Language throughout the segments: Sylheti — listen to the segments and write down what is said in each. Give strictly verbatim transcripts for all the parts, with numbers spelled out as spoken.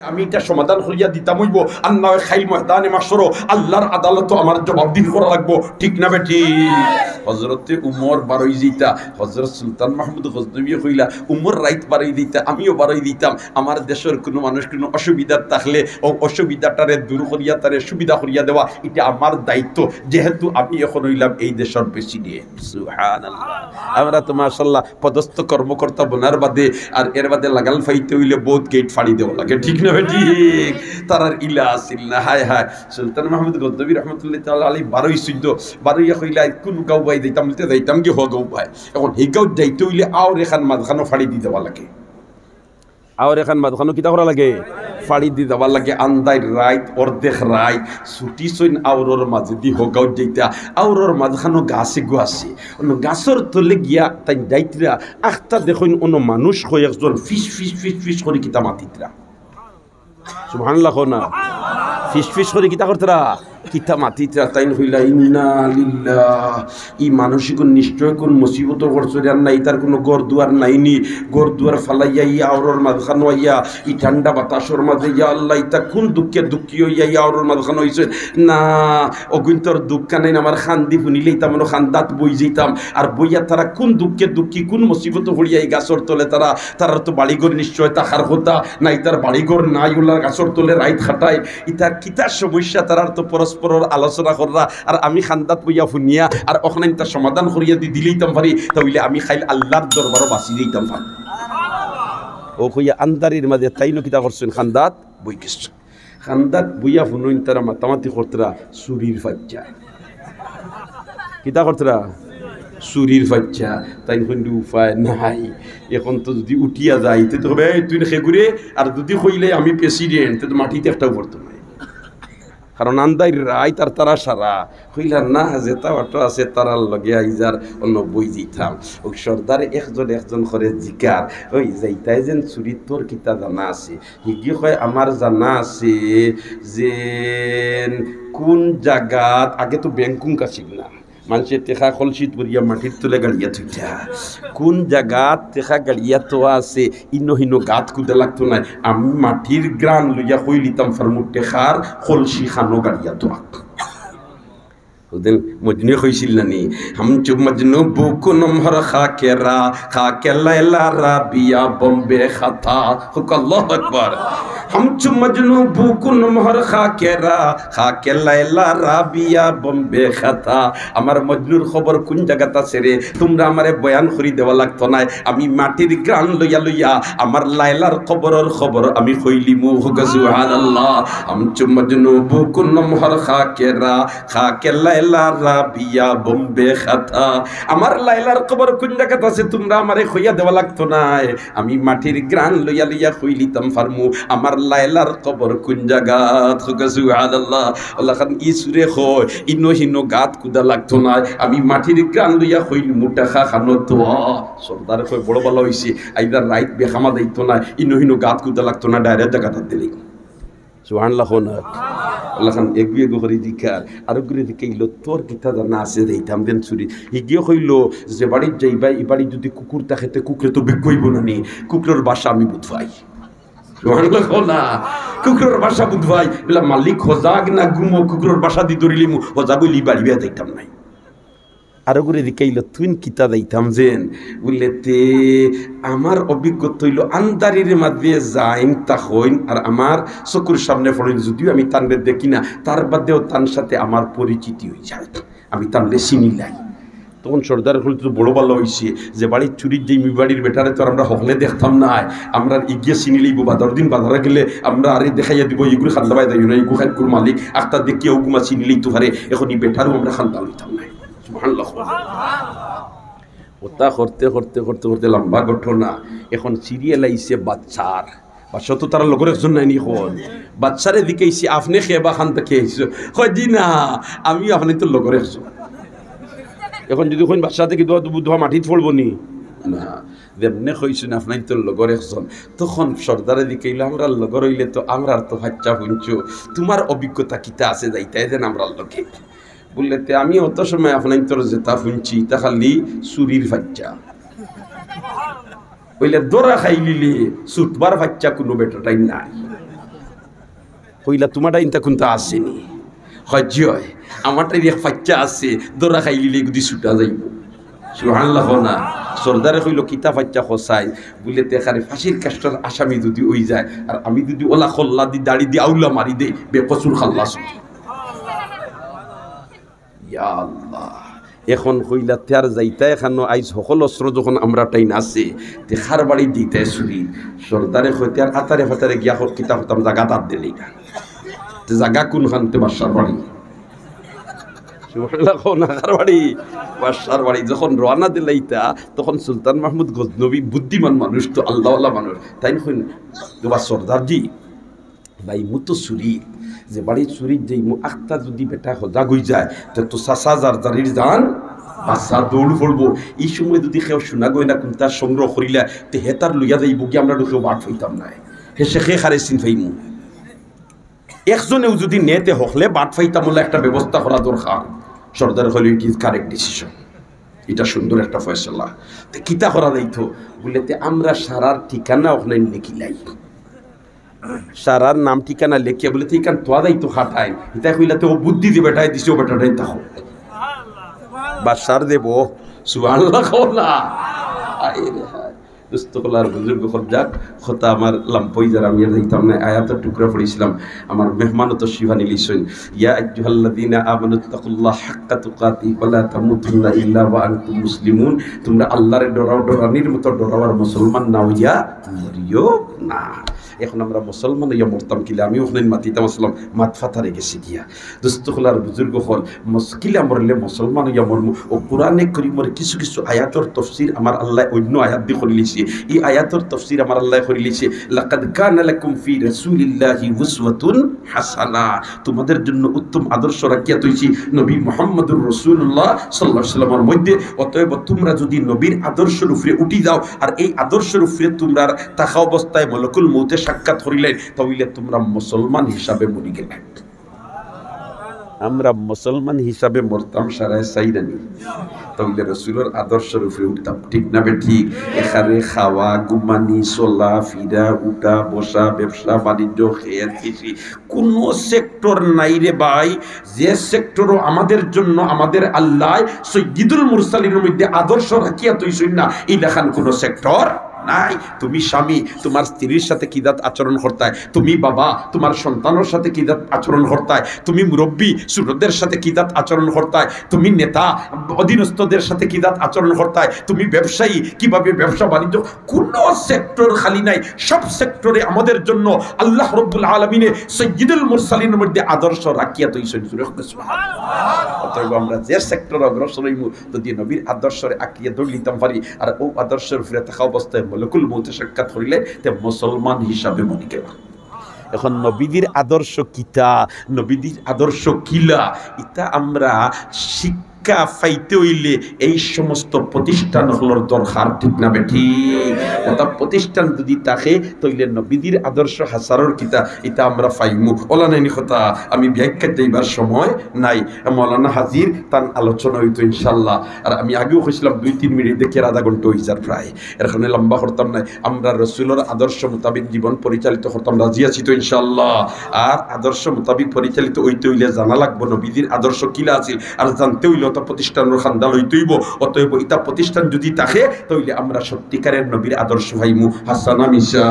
আমি ইটা সমাধান করিয়া দিতাম অইবো, আর না অয় কাইল ময়দানে মাহশরো আল্লার আদালতো আমার জবাবদিহি করা লাগবো, ঠিক না বেঠিক? হজরতে উমর বারই যাইতা, হজরত সুলতান মাহমুদ গজনবীয়ে কইলা, উমর রাইত বারই যাইতা, আমিও বারই যাইতাম। আমার দেশর কুনু মানুষ কুনু অসুবিধাত থাকলে অউ অসুবিধাটারে দূর করিয়া তারে সুবিধা করিয়া দেওয়া, ইটা আমার দায়িত্ব, যেহেতু আমি এখন অইলাম এই দেশর প্রেসিডেন্ট। সুবহানাল্লাহ। আমরা তো মাশাআল্লাহ পদস্থ কর্মকর্তা বনার বাদে আর এর বাদে লাগাল পাইতে অইলে বউত গেইট ফাড়ি দেওয়া লাগে, ঠিক না বেঠিক? তারার ইলা আছিল না, হায় হায়। সুলতান মাহমুদ গজনবী রহমতুল্লাহি তাআলা আলাইহি বারই চৈদ্দ, বারইয়া কইলা, "কুন গাঁও বায় যাইতাম?" বলতে, "যাইতাম গি হ গাঁও বায়।" এখন হি গাঁওত যাইতে অইলে আওর এখান মাঝখানো ফাড়ি দি দেওয়া লাগে। আওর এখান মাঝখানো কিতা করা লাগে? ফাড়ি দি দেওয়া লাগে। আন্দাইর রাইত, অর্ধেক রাইত, ছুটি সইন আওরর মাঝেদি হ গাঁওত যাইতা। আওরর মাঝখানো গাছ এগু আছে, অনো গাছর তলে গিয়া তাইন যাইতরা। আখতা দেখইন অনো মানুষ কয়েকজন ফিস ফিস ফিস ফিস করি কিতা মাতিতরা। সুবহানাল্লাহ কও না। ফিস ফিস করি কিতা করতরা? কিতা মাতিতরা? তাইন কইলা, "ইন্না লিল্লাহ, ই মানুষ ইগুন নিশ্চয় কুন মুসিবতো পড়ছইন, আর না ইতার কুনু ঘর দুয়ার নাই নি, ঘর দুয়ার ফালাইয়া ই আওরর মাঝখানো আইয়া, ই ঠান্ডা বাতাসর মাঝে, ইয়া আল্লাহ, ইতা কুন দুঃখে দুঃখী অইয়া ই আওরর মাঝখানো অইছইন? না, অগুইন্তর দুঃখ কানাইন আমার কান্দি হুনিলেই তা মনো কান্দাত বই যাইতাম।" আর বইয়া তারা কুন দুঃখে দুঃখী, কুন মুসিবতো পড়িয়া ই গাছর তলে তারা, তারার তো বাড়িঘর নিশ্চয় থাকার কথা, না ইতার বাড়িঘর নাই, অলা গাছর তলে রাইত কাটায়, ইতা কিতা সমস্যা, তারার তো পরস্পরর আলোচনা কররা, আর আমি কান্দাত বইয়া হুনিয়া, আর অখান ইতা সমাধান করিয়া দি দিলেইতাম পারি, তা অইলে আমি কাইল আল্লার দরবারো বাচি যাইতাম পারি। অউ কইয়া আন্দারির মাঝে তাইনও কিতা করছইন, কান্দাত বই গেছইন। কান্দাত বইয়া হুনইন তারা মাতামাতি করতরা চুরির বাইচ্চা। কিতা করতরা? চুরির বাইচ্চা। তাইন কইন উপায় নাই, এখন তো যুদি উঠিয়া যাই, তে তো কইবা, "এই তুইন কেগুরে?" আর যুদি কইলে, "আমি প্রেসিডেন্ট," তে তো মাটিত একটাও পড়তো নায়। কারণ আন্দাইর রাইত আর তারা সারা। কইলা, "না, যেতা বাটো আছে তারার লগে আইজ আর অনো বই দিতাম।" অউ সর্দারে একজন একজন করি জিকার, "ওই যাইতায় যেন চুরির তোর কিতা জানা আছে?" হিগিয়ে কয়, "আমার জানা আছে যে কুন জাগাত," আগে তো ব্যাংকুক আছিল না, মানষে টেকা কলসিত ভরিয়া মাটির তলে গাড়িয়া থইতা, "কুন জাগাত টেকা গাড়িয়া থওয়া আছে, ইনো হিনো গাত খুদা লাগতো নায়, আমি মাটির গ্রান লইয়া কইলিতাম ফারমু টেকার কলসি খানো গাড়িয়া থওয়া।" ওদিন মজনু কইছিল না নি, "হাম চু মজনু বু কুনম হর খা কে রা, খা কে লাইলা রাবিয়া বোম্বে খাতা।" হুক আল্লাহু আকবার। "হাম চু মজনু বু কুনম হর খা কে রা, খা কে লাইলা রাবিয়া বোম্বে খাতা।" আমার মজনুর খবর কুন জাগাত আছে রে, তুমরা আমারে বয়ান করি দেওয়া লাগতো নায়, আমি মাটির গ্রান লইয়া লইয়া আমার লাইলার কবরর খবর আমি কইলিমু। হুক সুবহানাল্লাহ। "হাম চু মজনু বু কুনম হর খা কে রা, খা কে লাইলা রাবিয়া বোম্বে খাতা।" আমার লাইলার কবর কুন জাগাত আছে তুমরা আমারে কইয়া দেওয়া লাগতো নায়, আমি মাটির গ্রান লইয়া লইয়া কইলিতাম ফারমু আমার লাইলার কবর কুন জাগাত। হুক সুবহানাল্লাহ। অলাখান ই চুরে কয়, "ইনো হিনো গাত খুদা লাগতো নায়, আমি মাটির গ্রান লইয়া কইলিমু টেকা খানো থওয়া।" সর্দারে কয়, "বড় ভালা অইছে, আইজ আর রাইত বেখামা যাইতো নায়, ইনো হিনো গাত খুদা লাগতো নায়, direct জাগাত দিলাইমু।" সুবহানাল্লাহ কও না। অলাখান এগু এগু করি জিকার, আরোগুরে জিকাইলো, "তোর কিতা জানা আছে যাইতাম যেন চুরি?" হিগিয়ে কইলো, "যে বাড়িত যাইবায়, ই বাড়িত যুদি কুকুর থাকে, তে কুকুরে তো বেকুব অইবো না নি, কুকুরর ভাষা আমি বুঝ পাই।" সুবহানাল্লাহ কও না। কুকুরর ভাষা বুঝ পাই। বলে, "মালিক হজাগ না ঘুমো, কুকুরর ভাষা দি ধরিলিমু, হজাগ অইলে ই বাড়ি বায় যাইতাম নায়।" আরোগুরে জিকাইলো, "তুইন কিতা যাইতাম যেন?" বুলে, "তে আমার অভিজ্ঞতা অইলো, আন্দারির মাঝে যাইন থাকইন, আর আমার চকুর সামনে পড়ইন, যুদিও আমি তানরে দেখি না, তার বাদেও তান সাথে আমার পরিচিতি অইযায়, আমি তানরে চিনিলাই।" তখন সর্দারে কইলো, "তো বড় ভালা অইছে, যে বাড়িত চুরিত যাইমু, ই বাড়ির বেটারে তো আর আমরা হকলে দেখতাম নায়, আমরার ইগিয়ে চিনিলাইবো, বাদর দিন বাজারো গেলে আমরারে দেখাইয়া দিবো, ইগুরে খান্দা বায় যাইও না, ইগু খাইকুর মালিক, আখতা দেখিয়া অগুমা চিনিলাইতো পারে, এখন ই বেটারেও আমরা খান্দা লইতাম নায়।" সুবহানাল্লাহ। অতা করতে করতে করতে করতে লম্বা ঘটনা। এখন সিরিয়াল আইছে বাদশার। বাদশা তো তারার লগর একজন নায় নি কন। বাদশারে জিকাইছে, "আপনে কে বা কান থাকি আইছো?" কয়, "জি না, আমি আপনাইন্তর লগর একজন।" এখন যুদি কইন বাদশা থাকি দুয়া, দুয়া মাটিত পড়বো নি? না, যেমনে কইছইন আপনাইন্তর লগর একজন, তখন সর্দারে জিকাইলো, "আমরার লগর অইলে তো আমরার তো বাচ্চা হুনছো, তুমার অভিজ্ঞতা কিতা আছে যাইতায় যেন আমরার লগে?" বুলে, "তে আমি অত সময় আপনাইন্তর যেতা হুনছি, ইতা খালি চুরির বাইচ্চা।" বুলে, "ধরা খাইলিলে ছুটবার বাইচ্চা কুনু বেটাটাই নাই।" কইলা, "তুমারটা ইনতা কুনতা আছে নি?" কয়, "জি অয়, আমারটা এক ফাইচ্চা আছে, ধরা খাইলিলে এগুদি ছুটা যাইবো।" সুবহানাল্লাহ কও না। সর্দারে কইলো, "কিতা ফাইচ্চা কছাইন?" বুলে, "তে এখানে ফাঁসির কাষ্ঠর আসামি যুদি অই যায়, আর আমি যুদি ওলা খল্লা দি দাড়ি দি আউলা মারি দেই, বেকসুর খাল্লাস অই।" ইয়া আল্লাহ। এখন কইলা, "তে আর যাইতা এখানো, আইজ হকল অস্ত্র যখন আমরার টাইন আছে, তে কার বাড়ি দিতায় ছুরি?" সর্দারে কয়, "তে আর আতারে ফাতারে গিয়া হ-, কিতা করতাম, জাগা তার দিলেই না।" তে জাগা কুনখান? তে বাদশার বাড়ি। সুবহানাল্লাহ কও না, কার বাড়ি? বাদশার বাড়ি। যখন রওয়ানা দিলাইতা, তখন সুলতান মাহমুদ গজনবী বুদ্ধিমান মানুষ তো, আল্লাহওয়ালা মানুষ, তাইন কইন, "ও বা সর্দারজি, যাইমু তো ছুরিত, যে বাড়ি ছুরিত যাইমু, আখতা যুদি বেটা হজাগ অই যায়, তে তো চাচা জারজারির জান বাঁচা দৌড় পড়বো। ই সময় যুদি কেউ সোনা গয়না কুনতা সংগ্রহ করিলা, তে হে তার লইয়া যাইবো গি, আমরা কেউ বাট পাইতাম নায়। হে শেখে খারে চিন পাইমু। একজনেও যুদি নে, তে হকলে বাট পাইতাম, অলা একটা ব্যবস্থা করা দরকার।" সর্দারে কইলো, "It is correct decision, ইটা সুন্দর একটা ফয়সালা।" তে কিতা করা যাইতো? বুলে, "তে আমরা সারার ঠিকানা অখানো লেখিলাই।" সারার নাম ঠিকানা লেখিয়া বুলে, "তে ইখান থুয়া যাইতো কার টাইন?" ইতায় কইলা, "তে ও বুদ্ধি দি বেটায় দিছে, ও বেটাটাই থাকো।" বাদশার দেবো, সুবহানাল্লাহ কও না। হায় রে হায়। দোস্ত অকল আর বুজুর্গ অকল, যাক, কথা আমার লাম্বা অই যার, আমি আর যাইতাম না। আয়াতর টুকরা পড়ছিলাম, আমার মেহমানও তশরিফ আনিলিছইন। "ইয়া আইয়ুহাল্লাযীনা আমানুত্তাকুল্লাহা হাক্কা তুকাতিহি ওয়া লা তামুতুন্না ইল্লা ওয়া আনতুম মুসলিমুন।" তুমরা আল্লারে ডরাও, ডরানির মতো ডরাও, আর মুসলমান না অইয়া মরিও না। এখন আমরা মুসলমান অইয়া মরতাম কিলা? আমি অখানো মাতিতাম আছলাম, মাত ফাতারে গেছে গিয়া। দোস্ত অকল আর বুজুর্গ অকল, মস-, কিলা মরলে মুসলমান অইয়া মরমু? ও কোরআনে করিমর কিছু কিছু আয়াতর তফসির আমার আল্লায় অইন্য আয়াত দি করিলিছে। ই আয়াতর তফসির আমার আল্লায় করিলিছে, "লাকাদ কানা লাকুম ফি রাসূলিল্লাহি উসওয়াতুন হাসানা।" তোমাদের জন্য উত্তম আদর্শ রাখিয়া থইছি নবী মুহাম্মদুর রাসূলুল্লাহ সাল্লাল্লাহু আলাইহি ওয়াসাল্লামর মধ্যে। অতএব তোমরা যুদি নবীর আদর্শর উপরে উঠি যাও, আর এই আদর্শর উপরে তোমরা থাকা অবস্থায় মলকুল মউতে সাক্ষাৎ করিলাইন, তাইলে তোমরা মুসলমান হিসাবে মরি গেলায়। আমরা মুসলমান হিসাবে মরতাম সারায় চাইরানি, তাইলে রসুলর আদর্শর উপরে উঠতাম, ঠিক না বেঠিক? এখানে খাওয়া, ঘুমানি, চলা, ফিরা, উঠা, বসা, ব্যবসা, বাণিজ্য, খেত, কৃষি, কুনু সেক্টর নাই রে ভাই, যে সেক্টরও আমাদের জন্য আমাদের আল্লায় সৈয়দুল মুরসালিনর মধ্যে আদর্শ রাখিয়া থইছইন না, ইলাখান কুনু সেক্টর নাই। তুমি স্বামী, তোমার স্ত্রীর সাথে কি জাত আচরণ করতায়? তুমি বাবা, তোমার সন্তানর সাথে কি জাত আচরণ করতায়? তুমি মুরব্বী, ছোটদের সাথে কি জাত আচরণ করতায়? তুমি নেতা, অধীনস্থদের সাথে কি জাত আচরণ করতায়? তুমি ব্যবসায়ী, কিভাবে ব্যবসা বাণিজ্য, কুনু সেক্টর খালি নাই। সব সেক্টরে আমাদের জন্য আল্লাহ রব্বুল আলামিনে সৈয়দুল মুরসালিনর মধ্যে আদর্শ রাখিয়া থইছইন। জোরে কও সুবহানাল্লাহ। অতএব আমরা যে সেক্টরে অগ্রসর অইমু, যুদি নবীর আদর্শরে আঁকড়িয়া ধরিলিতাম পারি, আর অউ আদর্শর উপরে থাকা অবস্থায় মলকুল মউতে সাক্ষাৎ করিলে, তে মুসলমান হিসাবে মরি গেলাম। এখন নবীজির আদর্শ কিতা, নবীজির আদর্শ কিলা, ইতা আমরা শিক্ষা পাইতে অইলে এই সমস্ত প্রতিষ্ঠান অকলর দরকার, ঠিক না বেঠিক? অর্থাৎ প্রতিষ্ঠান যুদি থাকে, তাইলে নবীজির আদর্শ হাছারর কিতা, ইতা আমরা পাইমু। অলা নায়নি কথা, আমি ব্যাখ্যাত যাইবার সময় নাই। মৌলানা হাজির, তান আলোচনা অইতো ইনশাআল্লাহ। আর আমি আগেও কইছলাম, দুই তিন মিনিট, দেখি আর আধা ঘন্টা অই যার প্রায়। এর কারণে লম্বা করতাম নায়। আমরা রসুলর আদর্শ মোতাবেক জীবন পরিচালিত করতাম, রাজি আছি তো ইনশাআল্লাহ? আর আদর্শ মোতাবেক পরিচালিত অইতে অইলে জানা লাগবো নবীজির আদর্শ কিলা আছিল, আর জানতে অইলে অতা প্রতিষ্ঠানর কান্দা লইতে অইবো। অতএব ইতা প্রতিষ্ঠান যুদি থাকে, তাইলে আমরা সত্যিকারের নবীর আদর্শ পাইমু। হাছা না মিছা?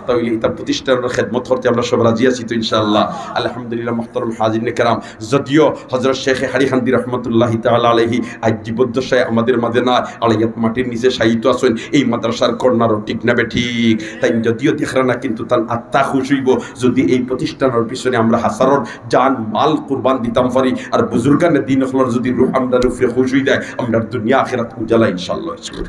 তাইলে ইতা প্রতিষ্ঠানর খেদমত করতে আমরা সব রাজি আছি তো ইনশাআল্লাহ? আলহামদুলিল্লাহ। মুহতারাম হাজিরিনে কেরাম, যদিও হযরত শেখে হাড়িকান্দি রহমতুল্লাহি তাআলা আলাইহি আজ জীবদ্দশায় আমাদের মাঝে নাই, আড়াইয়াত মাটির নিচে শায়িত আছইন, এই মাদ্রাসার কর্নারও, ঠিক না বেঠিক? তাইন যদিও দেখরা না, কিন্তু তান আত্মা খুশ অইবো যুদি এই প্রতিষ্ঠানর পিছনে আমরা হাছারর জান মাল কুরবান দিতাম পারি, আর বুজুর্গানে দিন অকলর যুদি রুহ আমরার উপরে খুশ অই যায়, আমরার দুনিয়া আখিরাত উজালা ইনশাআল্লাহ অইযিবো।